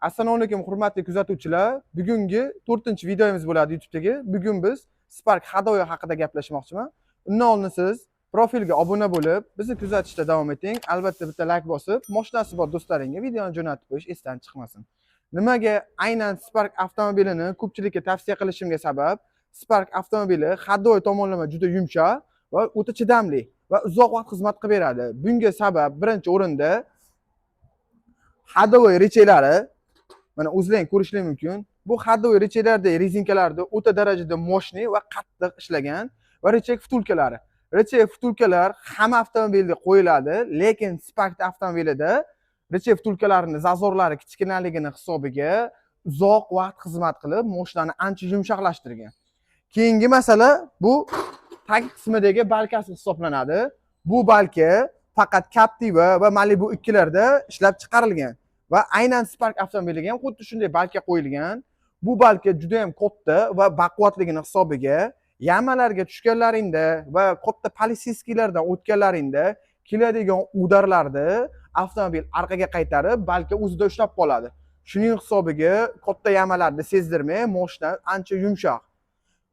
Assalomu alaykum, hurmatli kuzatuvchilar. Bugungi to'rtinchi videomiz bo'ladi YouTube'dagi. Bugun biz Spark ходовой haqida gaplashmoqchiman. Undan oldin siz profilga obuna bo'lib, bizni kuzatishda davom eting. Albatta bitta like bosib, mashinasi bor do'stlaringga videoni jo'natib qo'yish esdan chiqmasin. Nimaga aynan Spark avtomobilini ko'pchilikka tavsiya qilishimga sabab, Spark avtomobili ходовой tomonlama juda yumshoq va o'ta chidamli va uzoq vaqt xizmat qilib beradi. Bunga sabab birinchi o'rinda ходовой рычаг lari. Mana, o'zlaring ko'rishlar mumkin. Bu ходовой рычаг lardagi rezinkalarni o'ta darajada мощный va qattiq ishlagan va рычаг втулка lari. Рычаг втулка lar hamma avtomobilda qo'yiladi, lekin Spark avtomobilida рычаг втулка larini зазор lari kichkinaligini hisobiga uzoq vaqt xizmat qilib, mashinani ancha yumshoqlashtirgan. Keyingi masala bu tag qismidagi balkasi hisoblanadi. Bu balka faqat Captiva va Malibu 2larda ishlab chiqarilgan va aynan Spark avtomobiliga ham xuddi shunday balka qo'yilgan. Bu balka juda ham katta va baquvvatligini hisobiga яма larga tushganlaringda va katta полицейский lardan o'tganlaringda keladigan удар larni avtomobil orqaga qaytarib, balka o'zida ushlab qoladi. Shuning hisobiga katta яма larni sezdirmay, moshina ancha yumshoq.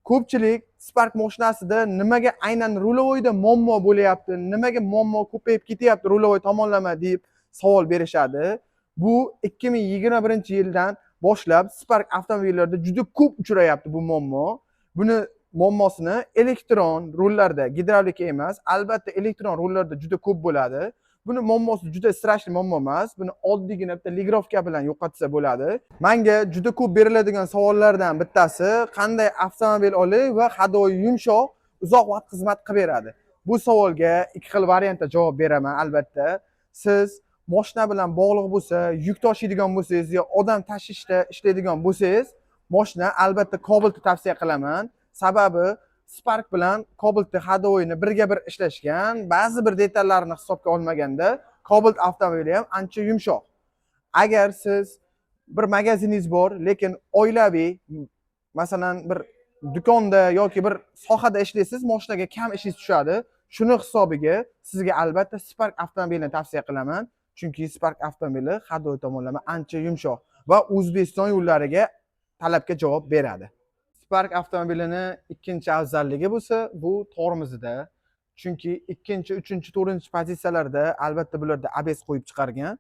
Ko'pchilik Spark mashinasida nimaga aynan рулевой da muammo bo'lyapti, nimaga muammo ko'payib ketyapti рулевой tomonlama deb savol berishadi. Bu 2021 yildan boshlab Spark avtomobillarida juda ko'p uchrayapti bu muammo. Buni muammosini elektron rullarda, gidravlika emas, albatta elektron rullarda juda ko'p bo'ladi. Buni muammosi juda страшный muammo emas. Buni oddiygina bitta регулировка bilan yo'qotsa bo'ladi. Manga juda ko'p beriladigan savollardan bittasi: qanday avtomobil olay va ходовой yumshoq, uzoq vaqt xizmat qilib beradi? Bu savolga ikki xil variantda javob beraman albatta. Siz moshina bilan bog'liq bo'lsa, yuk tashiydigan bo'lsangiz yo odam tashishda ishlaydigan bo'lsangiz, moshina albatta Cobaltni tavsiya qilaman. Sababi Spark bilan Cobaltni ходовой ni birga bir ishlashgan, ba'zi bir detallarini hisobga olmaganda Cobalt avtomobili ham ancha yumshoq. Agar siz bir magaziningiz bor, lekin oilaviy, masalan, bir do'konda yoki bir sohada ishlaysiz, moshinaga kam ishingiz tushadi. Shuni hisobiga sizga albatta Spark avtomobilini tavsiya qilaman. Chunki Spark avtomobili ходовой tomonlama ancha yumshoq va O'zbekiston yo'llariga talabga javob beradi. Spark avtomobilini ikkinchi afzalligi bo'lsa, bu tormozida. Chunki ikkinchi, uchinchi, to'rtinchi pozitsiyalarda albatta bularda ABS qo'yib chiqargan.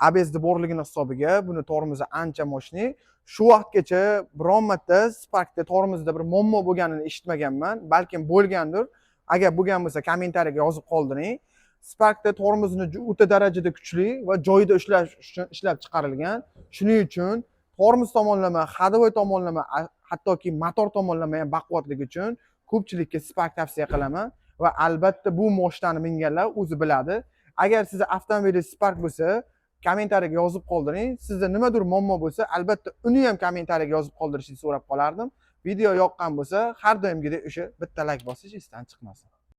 ABSni borligini hisobiga buni tormozi ancha мощный. Shu vaqtgacha biron marta Sparkda tormozda bir muammo bo'lganini eshitmaganman. Balkim bo'lgandir. Agar bo'lgan bo'lsa, kommentariyaga yozib qoldiring. Sparkda tormozini o'ta darajada kuchli va joyida ushlash uchun ishlab chiqarilgan. Shuning uchun tormoz tomonlama, ходовой tomonlama, hattoki motor tomonlama ham baquvvatligi uchun ko'pchilikka Spark tavsiya qilaman va albatta bu moshinani minganlar o'zi biladi. Agar sizni avtomobilingiz Spark bo'lsa, kommentariyaga yozib qoldiring. Sizda nimadir muammo bo'lsa, albatta uni ham kommentariyaga yozib qoldirishingizni so'rab qolardim. Video yoqqan bo'lsa, har doimgidek o'sha bitta like bosish esdan chiqmasin.